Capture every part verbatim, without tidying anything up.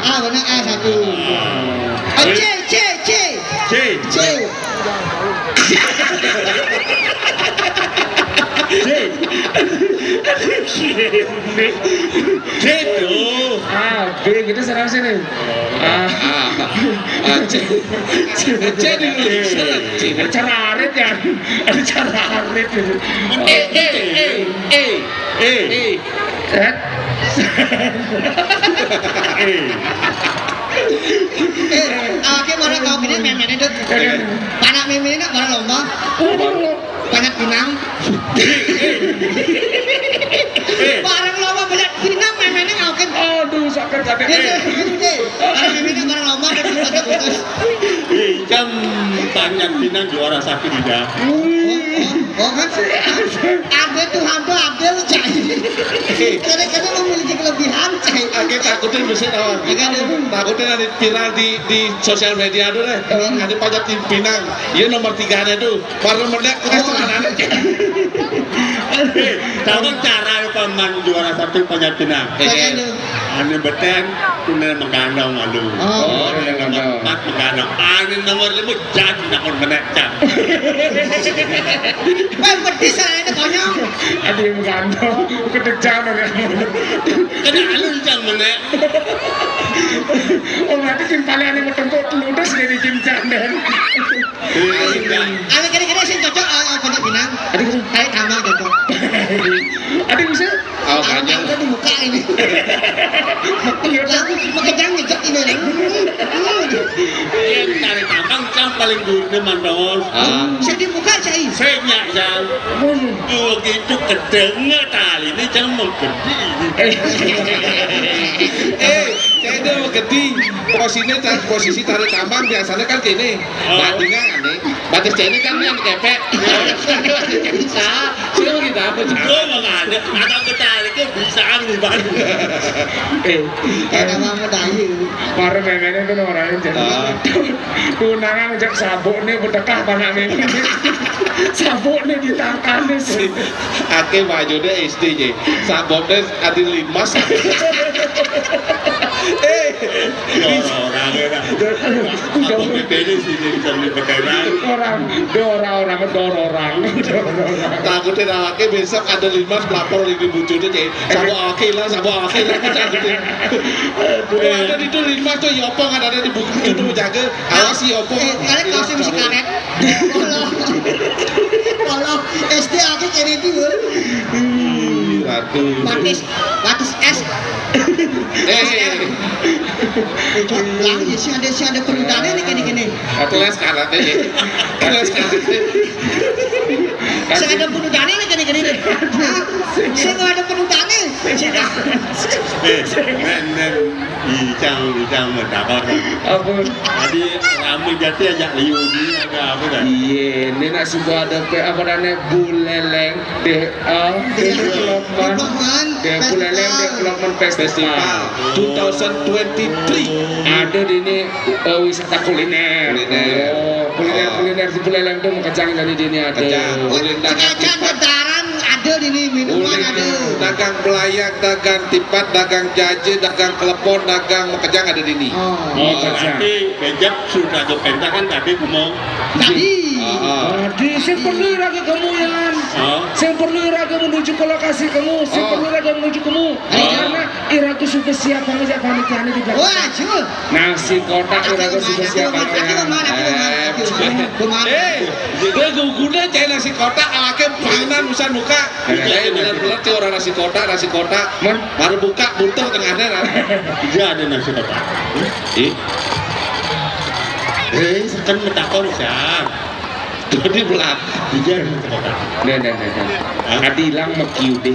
Ah, benar, A satu. Ah, C, C, C. C. C. C. C tu. Ah, B kita sana sini. Ah. Ah, ah, C. C dulu. C. Cara arit ya. Ada cara arit gitu. A, A, A, A. A. A. Eh? Eh, awake mara kau kene memene, Dut. Eh. Panak memene nak barang lomba. Panak pinang. Eh. Barang lomba banyak pinang memene kau kan. Aduh, sakit, sakit. Eh, eh, eh. Panak memene nak barang lomba, Dut, putus. Eh, jam banyak pinang juara satu dia. Oh, oh, oh, kan? Ada Tuhan tuh adil, cai. Kadang-kadang memiliki kelebihan, cai. Ake takutin mesti lawan. Iya kan? Takutin ada viral di, di sosial media tuh deh. Hmm. Ada pajak tim pinang. Iya nomor tiga ada tuh. Baru meledak, kita Oh. Celana. Eh, tahu cara paman juara satu pajak pinang? Iya. Iya, tuh. Ane beten, tune megandong malu. Oh. Oh, ane nomor empat megandong. Ane nomor lima jadi nak menek cang. Wah, pedis lah ini konyol. Ada yang megandong, kedejan orang. Kena alu cang menek. Oh, nanti tim paling ane mau tempur, ludes dari tim cang dan. Iya. Ada kira-kira sing cocok, eh, eh, pajak pinang. Ada kira. Tarik tambang cocok. Ada bisa? Oh, Kalau banyak. Kan udah dibuka ini. Iya, Lah, makejang ngejek ini. Iya, tarik tambang cang paling gurine mandos. Ah. Saya dibuka, saya. Saya nyak cang. Hmm. Begitu kedengar tali ini cang mau pergi. Eh, saya itu mau gede. Posisinya, posisi tarik tambang biasanya kan gini. Oh. Bandingan nih. Batis cene kan yang kepek. Bisa, sih mau kita apa, Cak? Gua mau ada, ada ketarik ke bisa anu ban. Eh, Ada mama dayu. Para memene tuh orang aja. Ah. Tunangan jak sabuk nih berdekat anak memene. Sabuk nih ditangkal nih sih. Ake baju deh S D je. Sabuk deh adi limas. Eh, Orang-orang ya. Aku beda sih dia bisa beli petai. Orang, do orang-orang, do orang. Takutnya awake besok ada limas pelapor di bujurnya, cek. Sabuk awake hilang, sabuk awake hilang, takutnya. Aduh. Ada di itu limas tuh, yopong ada, ada di buku itu jaga. Awas si yopong. Eh, kalian kau sih mesti karet. Kalau, kalau S D aku kayak itu. Ih, aduh. Batis, batis S. Eh, Eh, cok, lah, ya, si ada, si ada penundane nih, gini, gini. Kelas karate ya. Kelas karate. Si ada penundane nih, gini, gini, nih. Hah? Si nggak ada penundane. Si nggak. Eh, nen, nen, icang, icang, mendapat. Apa? Tadi rame jati ajak liu di, ada apa kan? Iya, ini nak suka ada pe-, apa namanya, buleleng. Dek, ah, Dek Development. Development Dek Buleleng, Festival. Development Festival. Festival two thousand twenty-three. Ada di ini, eh, wisata kuliner. Kuliner. Oh, kuliner, Ah. Kuliner di Buleleng tuh makejang dari di ini ada. Kejang. Ulin dagang Kejang tipat. Dataran ada di ini, minuman Ulin ada. Dagang belayang, dagang tipat, dagang jaje, dagang kelepon, dagang makejang ada di ini. Oh. Oh, makejang. Berarti becek sudah ke penta kan tadi kamu Tadi. Ah, ah. Tadi, sing perlu iraga kamu, Yan. Ah. Sing perlu iraga menuju ke lokasi kamu. Sing Ah. Perlu iraga menuju kamu. Ah. Karena iraga sudah siap banget ya panitianya di belakang. Wah, jul. Nasi kotak iraga sudah siap banget ya. Aku mana, aku mana, aku mana, aku mana. Eh, gue gugune cai nasi kotak, awake panganan usan buka. Eh. Eh, bener-bener cai orang nasi kotak, nasi kotak. Mon? Baru buka, buntu tengahnya, kan? Iya, ada nasi kotak. Ih. Eh, sekan metakon, Cang. Tadi belak. Iya, ada nasi kotak. Nah, nah, nah, nah. Hah? Adi ilang makiude.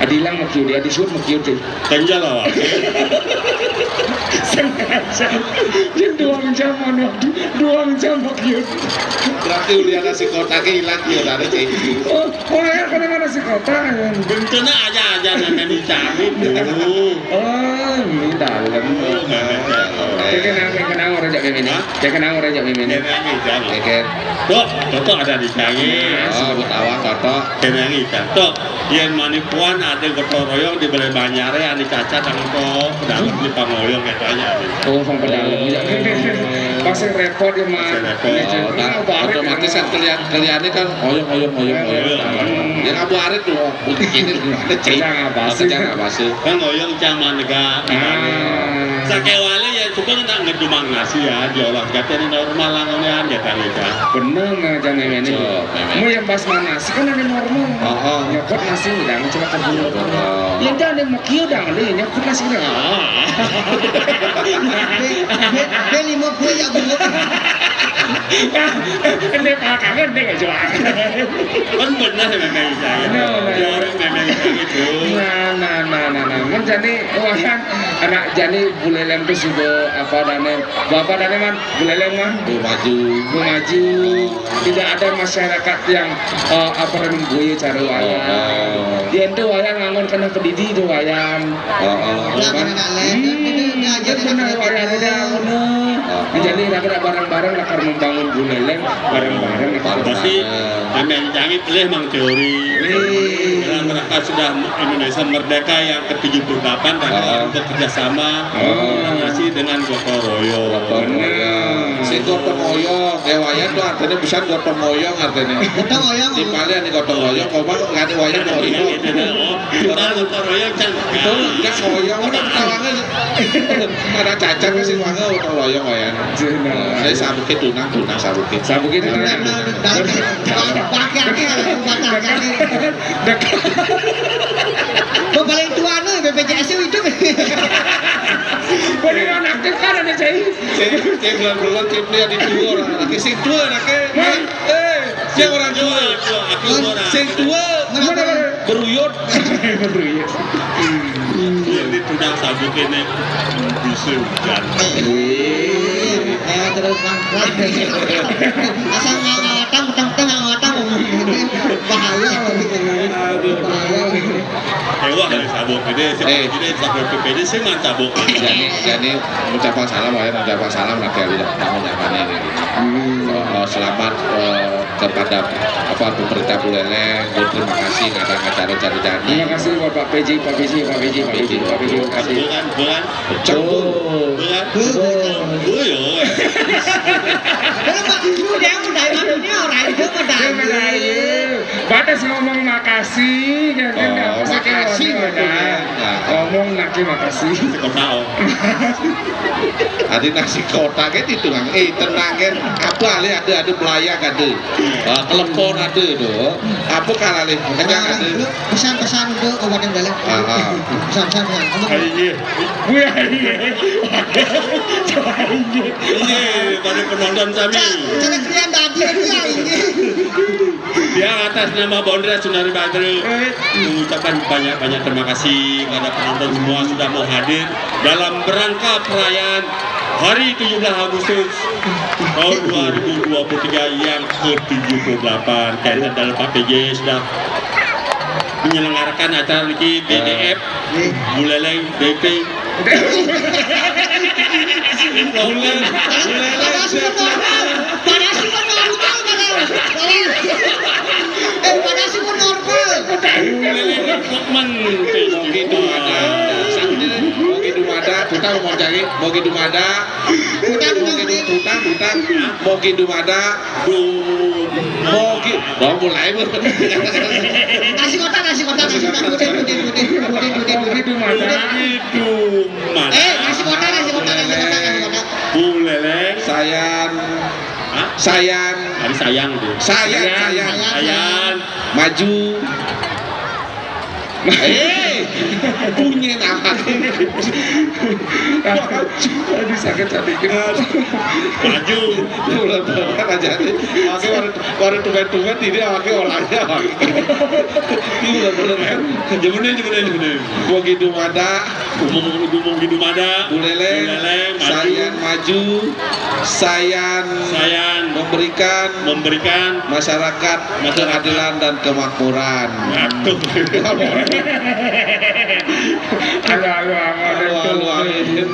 Adi ilang makiude, adi suut makiude. Kenjal awak. Sengaja. Ini dua jam, anu, dua jam makiude. Berarti ulian nasi kotaknya hilang, ya, tadi, cai. Oh, Oh, ya, kenapa nasi kotak, ya? Bentuknya aja-aja namanya dicari dulu. Oh, ini dalam. Oh, nggak ada. Ini kenapa, kenapa orang jak Mémé né. Hah? Yang kenal orang jak mémé né. Kéné aja, Jang. Oké. Tok, Tok ada di Jang. Oh, betul, Tok. Kéné aja, Jang. Tok, yén mani puan ada gotong royong di balai banjaré, ane cacat, anu Tok, dalam di pangoyong gitu aja. Oh, sang pedalem. Ya. Pasti repot ya, Mas. Pasti repot. Ini Oh, jadi nah, apa, otomatis kan kelian-, keliannya kan oyong, oyong, oyong, oyong. Oyong. Yang abu arit tuh, oh, putih ini tuh, ada cek. Kerja apa sih? Kerja apa sih? Kan ngoyong cang manega. Ah. Sakéwalé ya, coba nak ngedumang nasi ya, diolah kata ini normal lah, ngonean ya, kan, ya. Bener, nah, jangan ini. Cok, memang. Mau yang pas mana sih, kan ada normal. Oh, oh. Nyokot nasi, udah, cuma kebun. Oh. Ya, udah, ada yang mau kieu, udah, ada yang nyokot nasi, udah. Ah. Bé, bé, bé lima puluh ya, Bu. Ini pelakangan, dia nggak jual. Kan bener ya, memang, ya. Bener, bener. Ya, orang memang gitu. Nah, nah, nah, nah, nah. Kan jadi, wayang anak jani Buleleng tuh sudah apa adanya, bapak adanya, Man, Buleleng, Man. Bu maju. Bu maju. Tidak ada masyarakat yang, eh, apa namanya, buaya cara wayang. Oh, oh. Dia itu wayang nganggon kena pedidi itu wayang. Oh, oh. Lah, mana nak leh? Hmm, dia aja itu dia benar, nak wayang kerja. Udah, udah. Oh, oh. Jadi, raga bareng-bareng lakar membangun Buleleng, bareng-bareng. Bareng-bareng. Pasti, amin, jangit leh, Mang Teori. Wih. Dalam rangka sudah Indonesia merdeka yang ke tujuh puluh delapan, dan Oh. bekerja sama, Oh. koordinasi dengan gotong royong. Gotong royong. Bener. Si gotong royong, ya, wayang tuh artinya bisa gotong royong artinya. Gotong royong. Di Bali ada gotong royong, kok, Bang, nggak ada wayang royong. Iya, iya, iya. Oh, kita gotong royong, Cang. Itu kan royong, udah ketawangan. Ada cacat kan sih, wayang gotong royong, wayang. Bener. Saya sabuké tunang, tunang sabuké. Sabuké tunang. Tunang, tunang, tunang. Pakai, pakai, pakai. Dekat. Kok paling tua nih, B P J S itu hidup. Boleh nonaktif kan ada, Cai? Cai, cai bulan-bulan, cai dia di tua lah. Laki sing tua, laki. Hah? Eh, dia orang tua. Tua, tua, aku tua. Sing tua. Mana, mana? Beruyut. Beruyut. Ini tunang sabuk ini bisa hujan. Eh, terus bangkrut. Asal nggak ngawatang, petang-petang nggak ngawatang. Ini bahaya loh ini. Aduh. Bahaya loh ini. Ewah, dari sabuk ini, si Eh. Ini sabuk P P D sih mah sabuk. Jadi, jadi ucapan salam, ya, ucapan salam lah, kayak udah tamu nyamannya ini. Hmm. Oh, oh, selamat, eh, kepada, apa, pemerintah Buleleng, terima kasih ada acara-acara jani. Terima kasih buat Pak P J, Pak P J, Pak P J, Pak P J, Pak P J, terima kasih. Bukan, bukan. Betul. Bukan. Betul. Bukan. Lu, Pak, lu dia mau dari mana? Ini orang itu mau dari. Dia mau dari. Batas ngomong makasih, ya kan? Oh, nggak usah kayak makasih, orang makanya. Nah. Ngomong lagi makasih. Kota, oh. Adi nasi kotak kan itu, Kang. Eh, tenang kan. Apa alih ada, ada belayak ada. Ah, kelepon ada tu. Apa kalah alih? Kenyang ada. Pesan-pesan untuk Kabupaten Buleleng. Ah, ah. Pesan-pesan, pesan. Apa? Ah, iya. Wih, iya. Iya, pada penonton sami. Cara kalian tadi ya, iya. Yang atas nama Bondra Sunari Badru mengucapkan banyak-banyak terima kasih kepada penonton semua sudah mau hadir dalam rangka perayaan Hari tujuh belas Agustus tahun dua ribu dua puluh tiga yang ke tujuh puluh delapan. Kaitan dalam Pak P J sudah menyelenggarakan acara niki B D F, Buleleng, D P. Buleleng, Buleleng, Panasi kan normal, Bang. Eh, Panasi kan normal. Buleleng, Lukman. Mogi dumada. Mogi dumada. Kita mau cari Mogi dumada. Udah, udah, Mogi udah. Du-, tutang, tutang. Mogi dumada. Du-, Mogi. Oh, mulai, Bu. Nasi kotak, nasi kotak, nasi kotak. Udah, udah, udah, udah, udah, udah. Mogi dumada. Mogi dumada. Eh, nasi kotak, nasi kotak, nasi kotak, nasi kotak. Buleleng. Sayan. Hah? Sayan. Ada sayang tuh. Sayan, Sayan. Sayan. Sayan. Maju. Eh, punya nama. Aduh, sakit hati. Maju. Bulan-bulan aja nih. Oke, baru, baru tumbén-tumbén ini, oke, olahnya. Ini bulan-bulan, ya. Jemene, jemene, jemene. Mogi dumada. Umum, umum gitu mada. Buleleng. Buleleng, maju. Sayan maju. Sayan. Sayan. Memberikan. Memberikan. Masyarakat. Masyarakat. Keadilan dan kemakmuran. Aduh. Aduh, aduh, aduh, aduh, aduh, aduh.